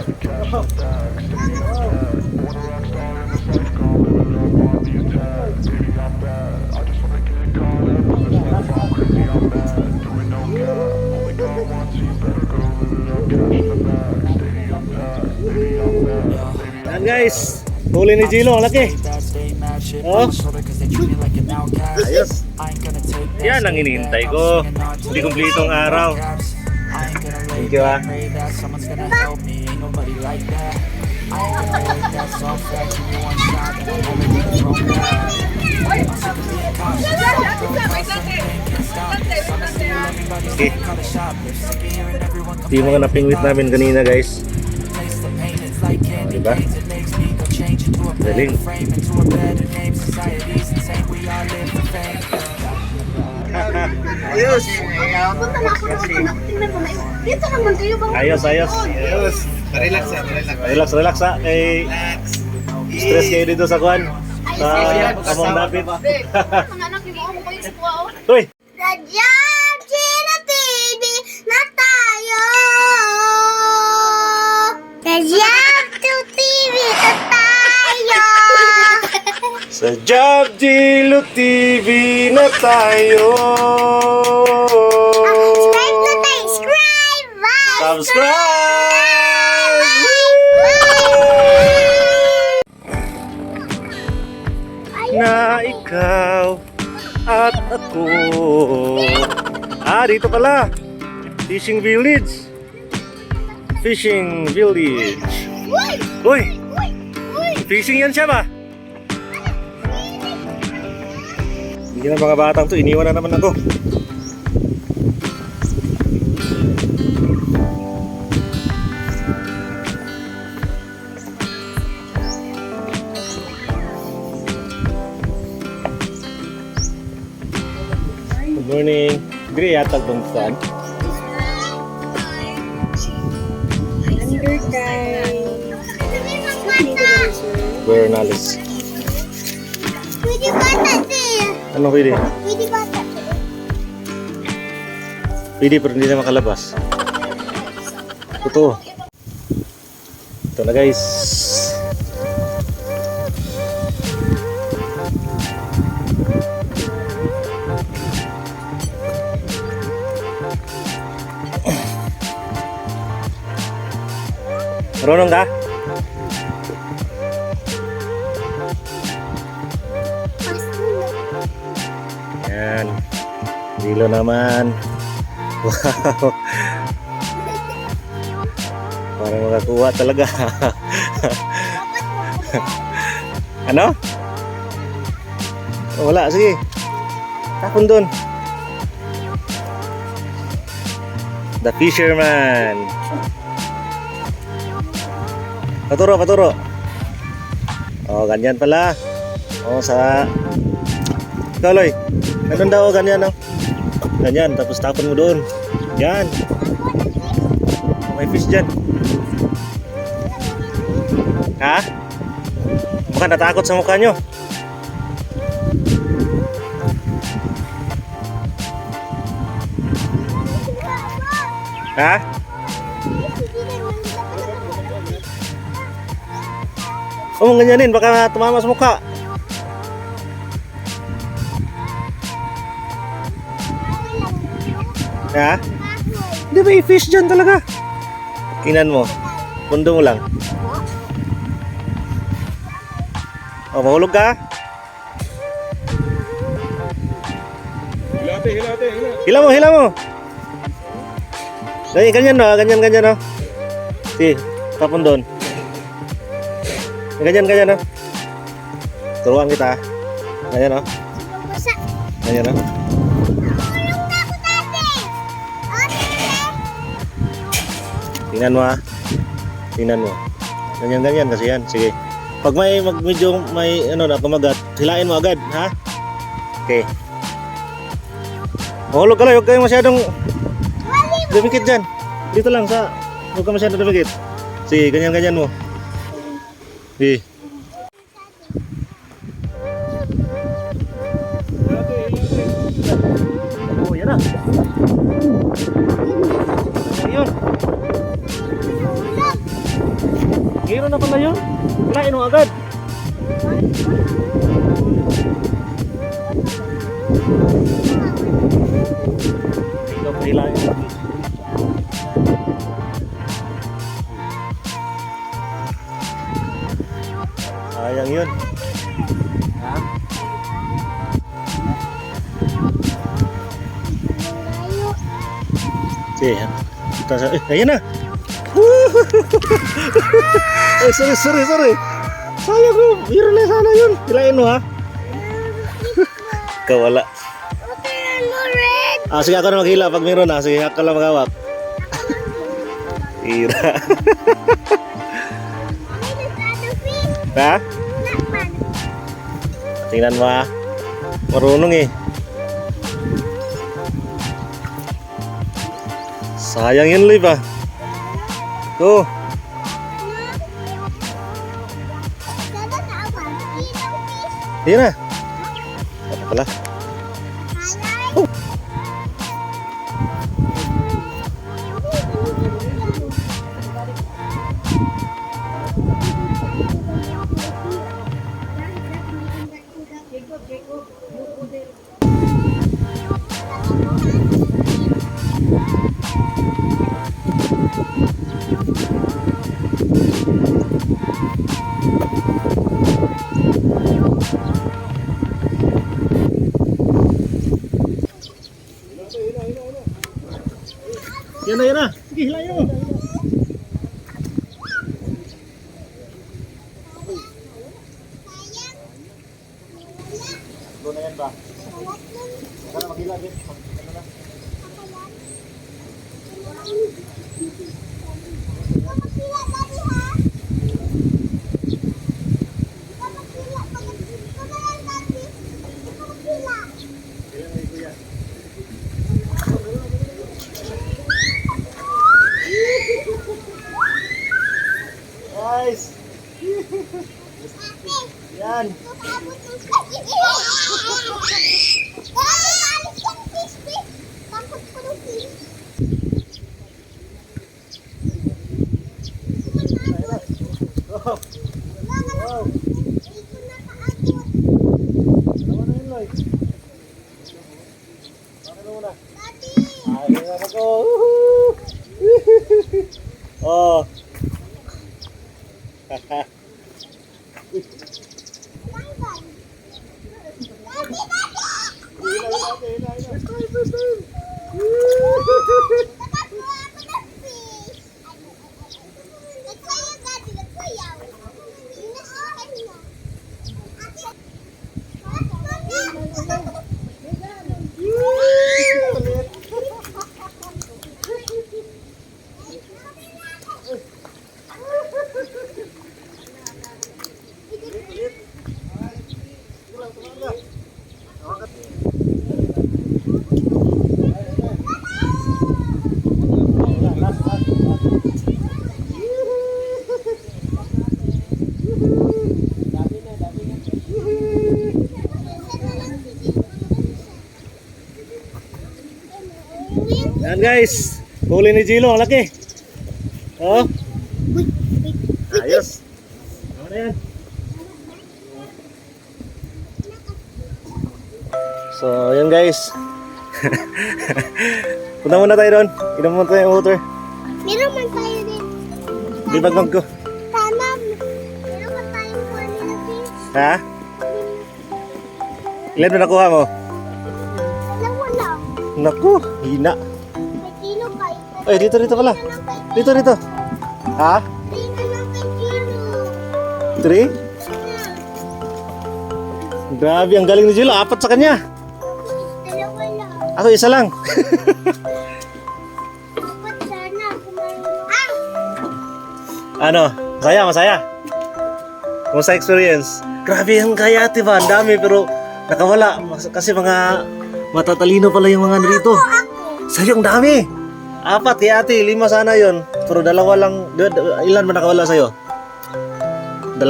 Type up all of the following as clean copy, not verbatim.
Yan guys, huli ni Gilo, laki. Oh. Ayos. Yan ang hinihintay ko. Hindi kumplitong araw. Thank you ah. Okay. Ito yung mga napingwit namin kanina guys. Oh, diba? Galing. Ayos. Punta na ako ng tingnan mo na yun. Dito naman kayo bang? Ayos. Ayos. Relax ha. Relax ha. Kay stress kayo dito sa kuan. Sa Among David. Ang anak ni mo ko yung sa kuwa oh. Hoy. Sadyang Chino TV na tayo. Sadyang TV na tayo. Sa Job Gilo TV na tayo. Subscribe! Na ikaw at ako. Dito pala. Fishing Village. Uy! Fishing yan siya ba? Hindi na mga batang to, iniwan na naman ako. Good morning. Gri yata itong saan? Bernales. Pwede bata siya. Ano pwede? Pwede bata. Pwede pero hindi na makalabas. Totoo. Ito na guys. Marunong ka? Yan. Gilo naman. Wow. Parang makakuha talaga. Ano? Oh, wala, sige. Tapon doon. The fisherman. Paturo. Oh, ganyan pala. Oh, sa Kaloy. Ganun daw, ganyan oh. Ganyan, tapos tapon mo doon. Yan. May fish dyan. Ha? Baka natakot sa mukha nyo. Ha? Oh, ganyanin, baka tumama sa mukha. Ha? Hindi ba i-fish dyan talaga? Tingnan mo. Pundo mo lang. Oh, mahulog ka? Hila mo. Ganyan no, ganyan no. Si, tapon doon. Ganyan no. Turuan kita. Ganyan no. Ganyan no. Tingnan mo. Ganyan kasi yan. Sige. Pag medyo may ano na kumagat, hilain mo agad, ha? Okay. Mahulog ka lang, huwag kayong masyadong dumikit dyan. Dito lang sa, huwag ka masyadong dumikit. Sige, ganyan mo. Sige. Oh, yan na. Ayun. Mayroon na pala yun. Hilain mo agad. Ikaw pa hilain. Sayang yun. Ha? Sige, kita sa... Ayan na! Ay, sorry. Sayang ko, meron na sana yun. Hilain mo ha. Kawala. Sige ako na maghila pag meron na. Sige, ako lang maghawak. Tira. Ha? Tingnan mo ha. Marunong eh. Sayang yun, Liv ah. Tuh. Iya na. Apa pala? Yan na. Sige, hilahin mo. Go na yan ba? Baka na maghila din. Ano na? Guys. Yan. Wow. Tama na yun, Lloyd. Bakit na muna? Ay, nga ako. Oh. Haha. Yan guys, huli ni Jilo, ang laki. Oh. Ayos. Ano na yan? So, yan guys. Punta muna tayo doon. Inom muna tayo yung water. Meron man tayo din. Di bagmag ko. Sana, meron man tayo po nila fish. Ha? Ilan na nakuha mo? Dalawa lang. Naku, hina. May kilo kayo. Ay, dito pala. Dito. Ha? Tingnan lang kay kilo. 3? Grabe, ang galing ni Jilo. 4 sa kanya. Dalawa lang. Ako isa lang. Dapat sana kumain. Ano? Masaya? Kumusta experience? Grabe ang kaya ate ba? Ang dami pero nakawala. Kasi mga matatalino pala yung mga dito. Sa'yo ang dami. 4 kay ate, 5 sana yon. Pero 2 lang. Ilan ba nakawala sa'yo? 2.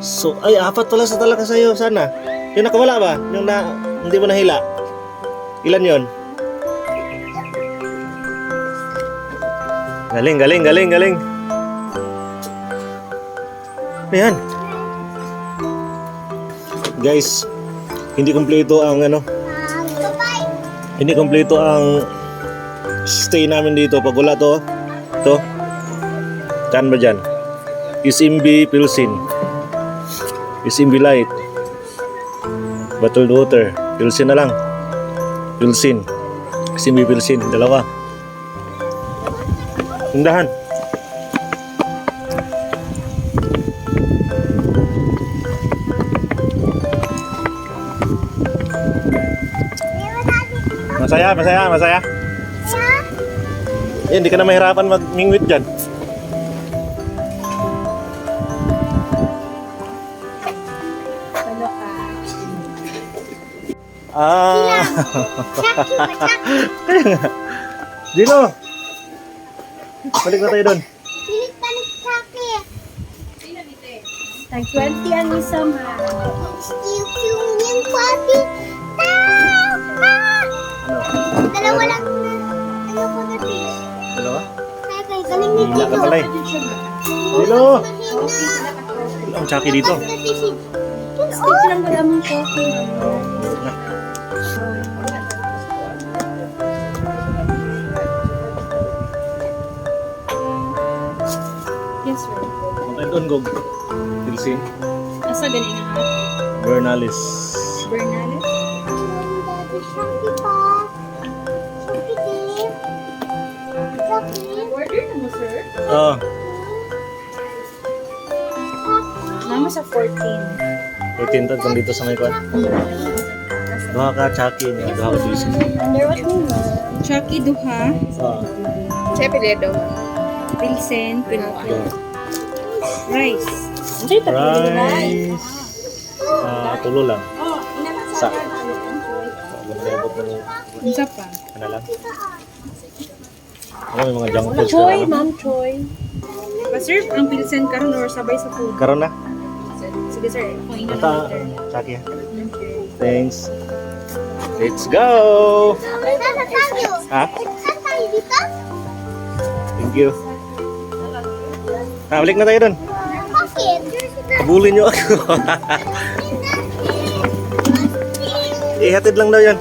So, ay 4 pala sa talaga sa'yo sana. Yung nakawala ba? Yung hindi mo nahila? Ilan yon? Galing. Ayan. Guys, hindi kumpleto ang ano, hindi kumpleto ang stay namin dito pag wala to. To. Kan ba dyan? Isimbi Pilsin. Isimbi Light. Bottled water. Pilsin na lang. Pilsin. Isimbi Pilsin. Dalawa. Tindahan. Masaya, masaya, masaya. Eh, hindi ka na mahirapan mag-mingwit dyan. Ah. Dino. Balik na tayo doon. Tag 20 ang isa ma. Yung papi. Dalawa lang na. Ayoko na din. Dalawa? Kaya galing ni Hila ka pala eh. Dino. Ang tsaki dito. Stick lang wala mong coffee. Yes, sir. Magkano doon, Gog? Pilsin. Asa ganin nga? Bernalis. Bernales? Shopee pa. Shopee din. Shopee. Order na mo, sir? Oh. Mama sa 14. 14 tag dito sa may kwan. Duha ka tsaki niya. Duha ka pilsin. Under what name? Chucky Duha. Ah. Chepiledo. Pilsen. Pinoy. Rice. Hindi pa Rice. Tulo lang. Oh, Sa. Maglabot mo ng Unsa pa? ano lang. Ano may mga junk foods Choy, ka na? ma'am, Choy. Pa-serve ang pilsen karon or sabay sa food? Karon na. Sige, sir. Kung ina Basta, later. tsaki ha. Thanks. Let's go! Saan tayo? Ha? Saan tayo dito? Thank you. Balik na tayo doon. Bakit? Habulin nyo ako. Ihatid lang daw yan.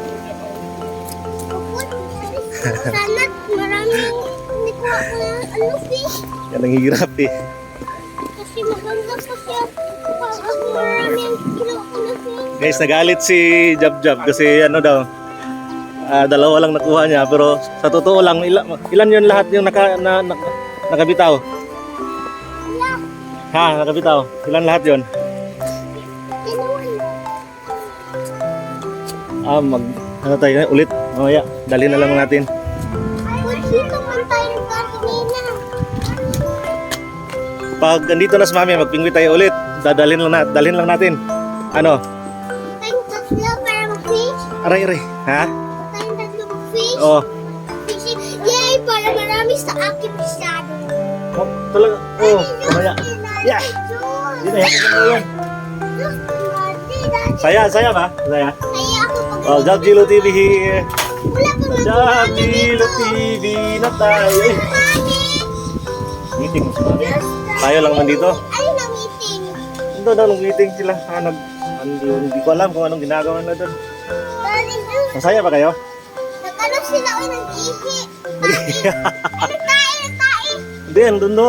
Sana maraming hindi ko ako ng ano fish. Yan ang hirap eh. Kasi maganda kasi pag maraming kinuha ko na fish. Guys, nagalit si Jab Jab kasi ano daw, dalawa lang nakuha niya pero sa totoo lang ilan yun lahat yung nakabitaw? Ha, nakabitaw. Ilan lahat yun? Ano tayo ulit? Mamaya, dali na lang natin. Ay, dito man tayo kanina. Pag andito na si Mami, magpingwi tayo ulit. Dalhin lang natin. Ano? Tayong tatlo para mag-fish. Aray. Ha? Tayong tatlo mag-fish. Oo. Fishing. Yay! Para marami sa akin masyado. Oh, talaga. Oo, mamaya. Yeah. Dito, hatid na yun. Saya ba? Saya? Kaya ako pag Oh, Jab Jilo TV here. wala pa man Jab Jilo TV na tayo. Meeting mo si Mami. Tayo lang man dito. Ay, na meeting. Ito daw, nag-meeting sila. Hindi ko alam kung anong ginagawa na doon. Masaya ba kayo? Nag-ano sila o nag-ihi. Tae. Hindi, andun do.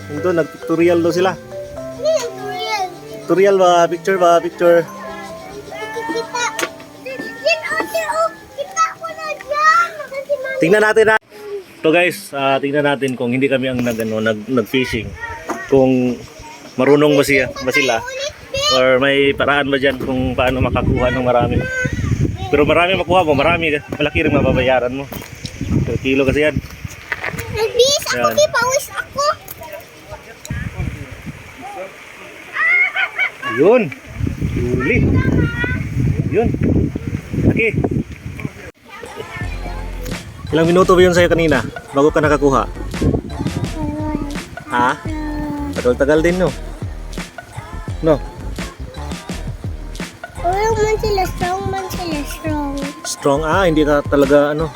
Andun, nag-tutorial do sila. Hindi yung tutorial. Tutorial ba? Picture. Kita. Yan, ate, oh. Kita ko na dyan. Kasi mami. Tingnan natin na. So guys, tingnan natin kung hindi kami ang nag-fishing. Kung marunong ba sila or may paraan ba dyan kung paano makakuha ng marami. Pero marami makuha mo, marami. Malaki rin mababayaran mo. Per kilo kasi yan. Nagbihis ako, Yan. di pawis ako. Yun. Huli. Yun. Laki. Ilang minuto ba yun sa'yo kanina? Bago ka nakakuha? Ha? Tagal-tagal din, no? No? Strong man sila, strong. Strong? Hindi ka talaga, ano?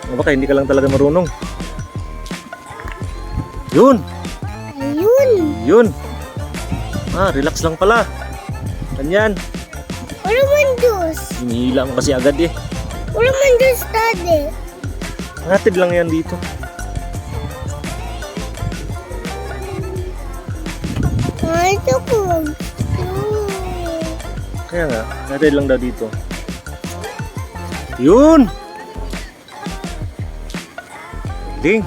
O baka hindi ka lang talaga marunong. Yun! Ayun. Yun. Relax lang pala. Ganyan. Wala man juice. Hinihila mo kasi agad eh. Wala man juice, Daddy. Hatid lang yan dito. Ito ko. Kaya nga, hatid lang daw dito. Yun! Ding!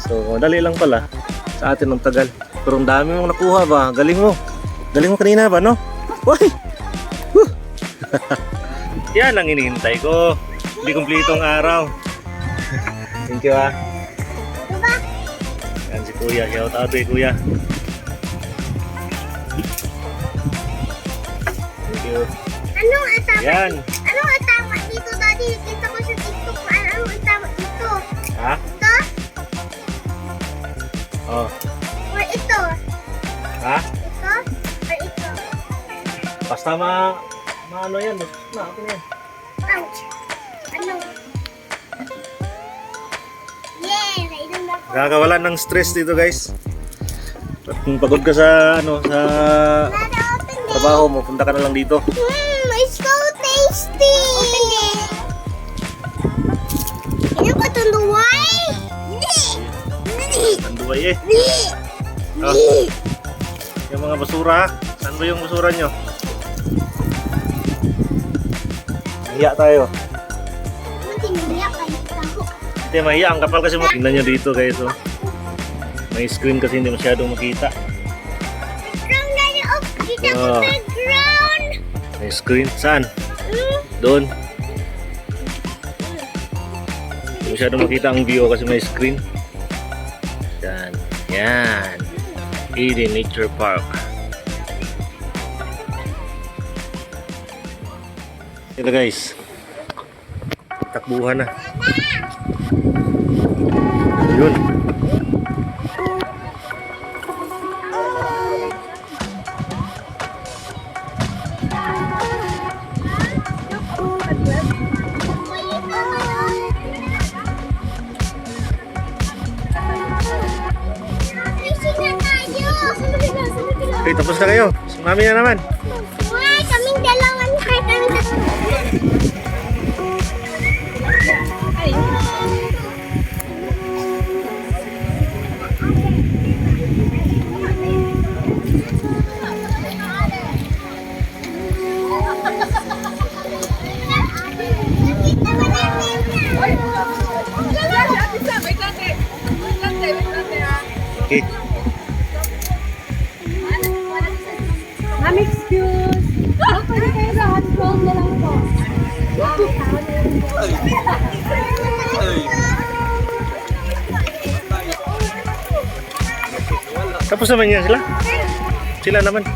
So, madali lang pala sa atin ng tagal. Pero ang dami mong nakuha ba? Galing mo. Galing mo kanina ba, no? Uy! Woo! Yan ang hinihintay ko. Hindi kumplitong araw. Thank you, ah. Yan si Kuya. Shout out kay Kuya. Thank you. Anong atama? Yan. Anong atama dito, Daddy? Kita ko sa TikTok. Anong atama dito? Ha? Ito? Oh. Or ito? Ha? Ito? Or ito? Basta ano yan. Na, okay na yan. Ouch! Ano? Yeah! Nainom na ako. Nakakawalan ng stress dito, guys. At kung pagod ka sa sa Open it. trabaho mo, punta ka na lang dito. It's so tasty! Open it. Ano ba ito, Luway? Anduway eh. Oh. Yung mga basura, saan ba yung basura nyo? Mahiya tayo. Matingiya kayo taho. Hindi, mahiya. Ang kapal kasi mo. Tingnan nyo dito, guys. Oh. May screen kasi hindi masyadong makita. Ground na yung kita ko Oh. sa ground. May screen. Saan? Doon. Hindi masyadong makita ang view kasi may screen. Yan. Yan. Eden Nature Park. Ito guys. Takbuhan na. Yun. Fishing na tayo. Okay, tapos na kayo. Sumami na naman. Why? Kaming dalawa na kayo. Kaming dalawa. Okay. Ma'am, excuse. Pwede kayo sa hot roll na lang po. Tapos naman yan sila. Sila naman.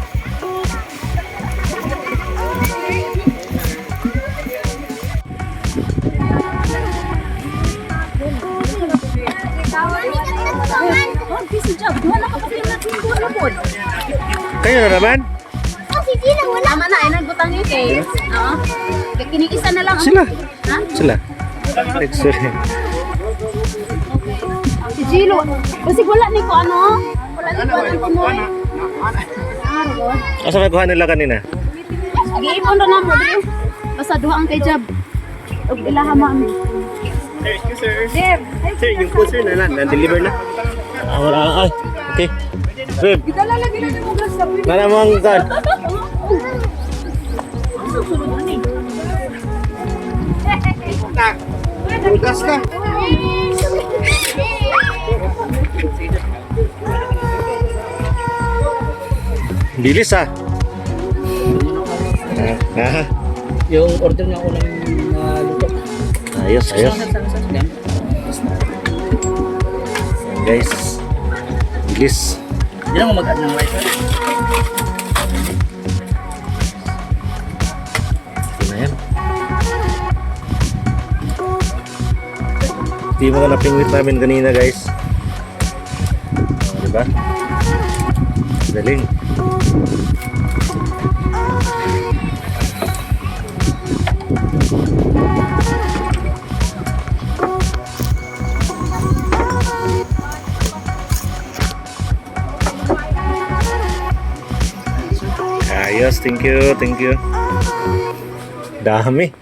Kayo na naman. Oh, si Gina, wala. Tama na, nagbutang yun eh. Oo. Kinigisa na lang. Sila. Ha? Sila. Sorry. Si Gilo. Kasi wala ni ko ano. Wala ni ko ano mo. Asa may kuha nila kanina? Giipon na mo dito. Basta duha ang kay Jab. Og ilaha mo ami. Sir. Deb. Sir, yung po sir na-deliver na. Wala. Ay. Okay. Rib. Kita lalagyan na mo glass sa pwede. Nana mo ang kan. Bugas na. Bilis ah. Yung order niya ko ng luto. Ayos, ayos. Yan, guys. Bilis. Hindi lang ako mag-add ng wifi. Ito na yan. Ito yung mga napingwit namin kanina, guys. Diba? Galing. Ayos, thank you, thank you. Dami.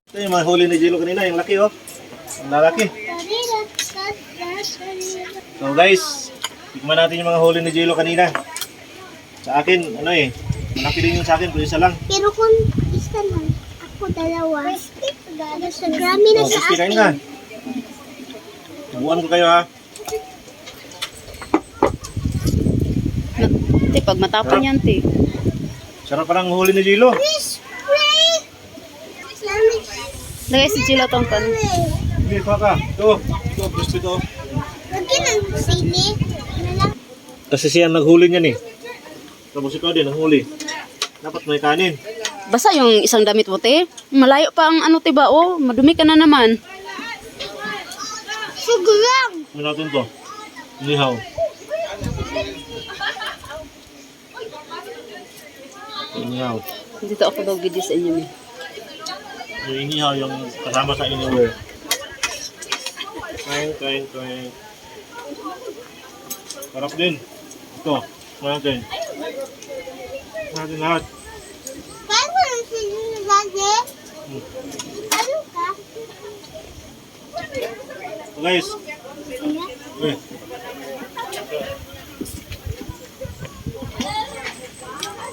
Ito yung mga huli ni Jilo kanina, yung laki oh. Ang lalaki. So guys, tikman natin yung mga huli ni Jilo kanina. Sa akin, ano eh, malaki din yung sa akin, pero isa lang. Pero kung isa lang, ako dalawa. Sa grami na Oh, sa crispy kain akin. na. Tubuan ko kayo ha. Te, pag matapon yan, te. Sarap parang huli ni Jilo. Lagay si Jilo tong pan. Hindi, ka. Ito, crispy to. Lagyan ng sili. Kasi siya naghuli niyan eh. Tapos ikaw din, naghuli. Dapat may kanin. Basta yung isang damit mo, te. Malayo pa ang ano, te ba, oh. Madumi ka na naman. Sugrang! Ano natin to? Inihaw. Inihaw. Dito ako daw gidi sa inyo, eh. Yung inihaw yung kasama sa anywhere. Kain. Sarap din. Ito, natin. Natin lahat. Kaya mo ng sili na lagi? Ano ka? So guys. Okay.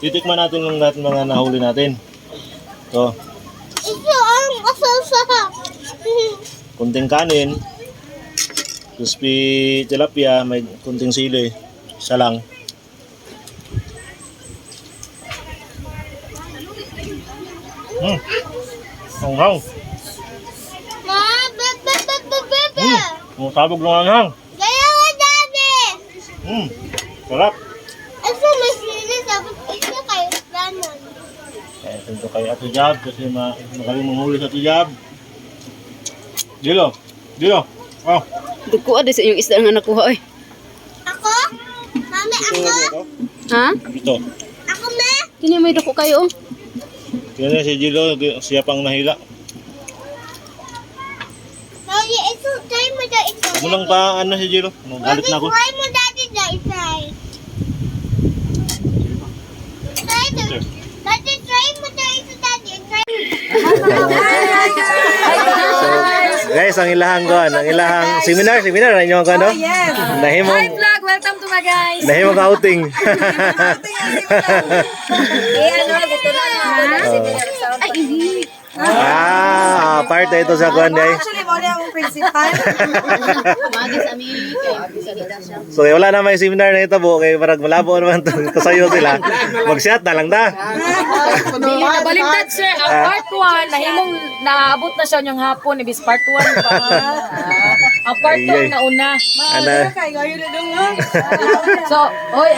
Titikman natin yung lahat ng mga nahuli natin. Ito, Ito ang asal-sahap. kunting kanin. Crispy tilapia, may kunting sili. Isa lang. Hanghang. Ma, bebe. Ang sabog ng hanghang. Kaya nga dami. Sarap. Ito may sili, tapos ito kayo planon. Kaya ito kay Ate Jab kasi magaling manghuli sa Ate Jab. Dilo. Oh. Duko ade sa inyong isda nga nakuha, eh. Ako? Mami, ako? Ha? Ito. Ako, ma? Kini may duko kayo, oh. Yan si Jilo, siya pang nahila. Mami, ito, try mo daw ito. Mulang pa ano si Jilo? Galit na ako. Try mo dati daw try. Try daw. Dati, try mo daw ito dati. Try. Guys, ang ilahang seminar na inyo ano? Yes. Nahimong Hi vlog, welcome to my guys. nahimong outing. Ito na Ay, hindi. Part na ito sa kuan day. Actually, mo na akong principal. Magi sa amin. So wala na may seminar na ito po kay parang malabo naman to kasayo sila. Mag-shot na lang da. Baliktad sir, ang part 1, nahimong naabot na siya yung hapon, ibis part 1 pa. Ang part 2 na una. Ana. So, oy,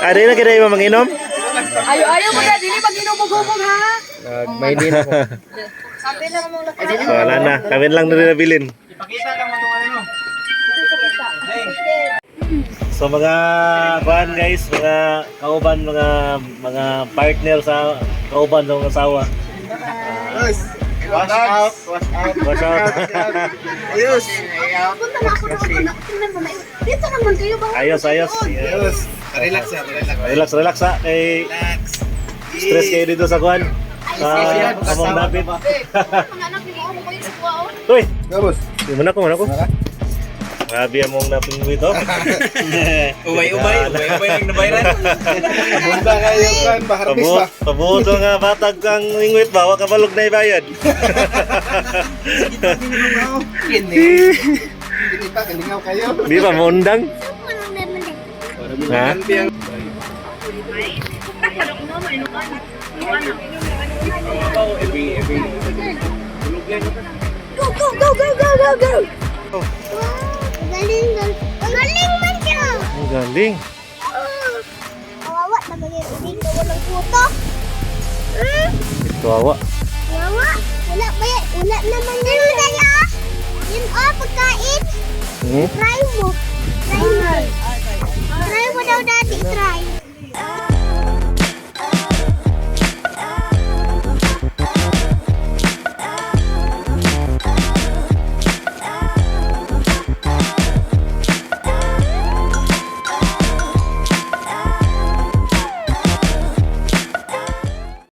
Ada na kira mo manginom? ayaw mo na, dili mag-inumog-umog ha. May din ako. So wala na, kami lang na nabilin. So mga kuan guys, mga kauban, mga partner sa kauban sa mga asawa. Wash out. Ayos. Dito naman kayo ba? Ayos. Relax ha. Kay stress kayo dito sa kuan. Sa among David. Uy, Gabos. di man ako. Grabe among napingwi to. Umay lang nabayran. Abunda kayo kan baharbis pa. Pabuto nga batag kang ingwit ba, wa ka balog na ibayad. Kini pa kalingaw kayo. Di pa mo undang? Ano naman? Ha? Ang Go, go, go, go, go, go, go! Wow, galing, galing. Galing man siya! Ang galing. Kawawa, nagagay dito, walang puto. Kawawa. Kawawa, wala ba yan? Wala naman yan. Ano kaya? Yun pagkain. Hmm? Try mo. Try mo. Try mo daw dati, try.